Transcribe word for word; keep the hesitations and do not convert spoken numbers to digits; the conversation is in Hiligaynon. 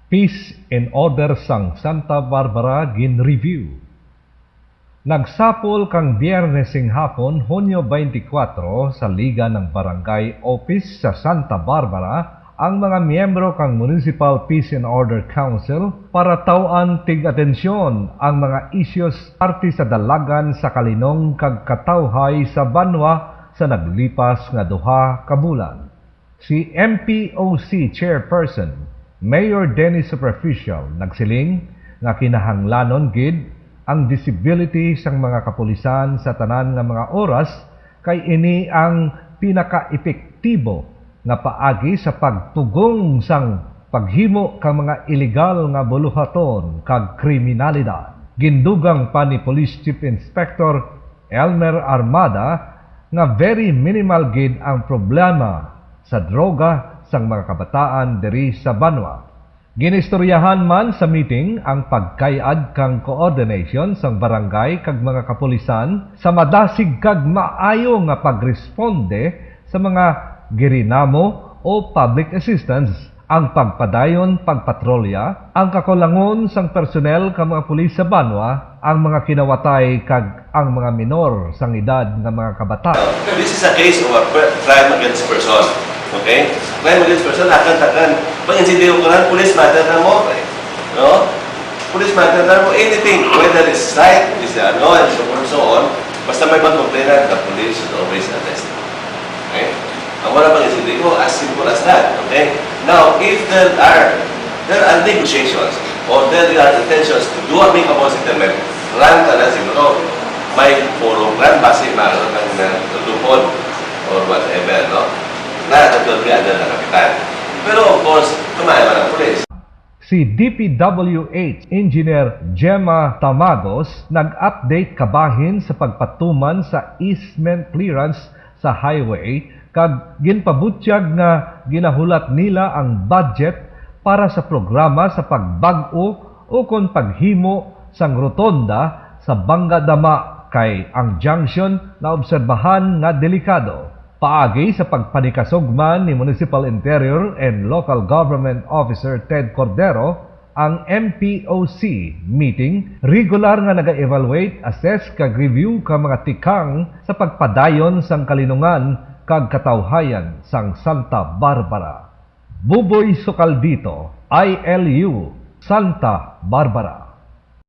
Peace and Order sang Santa Barbara gin-review. Nagsapol kang Biyernes sing hapon, Hunyo twenty-four, sa Liga ng Barangay Office sa Santa Barbara ang mga miyembro kang Municipal Peace and Order Council para taw-an tig-atensyon ang mga issues parte sa dalagan sa kalinong kag katawhay sa banwa sa naglipas nga duha ka bulan. Si M P O C Chairperson Mayor Dennis Superficial nagsiling nga kinahanglanon gid ang visibility sang mga kapulisan sa tanan nga mga oras, kay ini ang pinakaepektibo nga paagi sa pagpugong sang paghimo kang mga iligal nga buluhaton kag kriminalidad. Gindugang pa ni Police Chief Inspector Elmer Armada nga very minimal gid ang problema sa droga sang mga kabataan diri sa banwa. Ginistoryahan man sa meeting ang pagkay-ad kang coordination sang barangay kag mga kapulisan sa madasig kag maayo nga pagresponde sa mga girinamo o public assistance, ang pagpadayon pagpatrolya, ang kakulangon sang personnel kag mga pulis sa banwa, ang mga kinawatay kag ang mga minor sang edad nga mga kabataan. This is a case of a per-, crime against person. Okay? Crime against person, akan, akan. Pag insidente ko lang, police matter na mo. No? Police matter na mo. Anything, whether it's slight, it's ano, and so on, so on. Basta may mag-complain, the police should always address it. Okay? Ang wala pang insidente ko, as simple as that. Okay? Now, if there are, there are negotiations or there are intentions to do amicable settlement, run ka na siguro. May forum run, basi maroon ng, uh, tutupon or whatever, no? Na, that will be under the kapitan. Pero of course, kamaya man ang pulis. Si D P W H Engineer Gemma Tamagos nag-update kabahin sa pagpatuman sa easement clearance sa highway, kag ginpabutyag nga ginahulat nila ang budget para sa programa sa pagbag-o ukon paghimo sang rotonda sa Bangga Dama, kay ang junction naobserbahan nga delikado. Paagi sa pagpanikasog man ni Municipal Interior and Local Government Officer Ted Cordero, ang M P O C meeting regular nga naga-evaluate, assess, kag review ka mga tikang sa pagpadayon sang kalinungan kag katawhayan sang Santa Barbara. Buboy Sukaldito, I L U, Santa Barbara.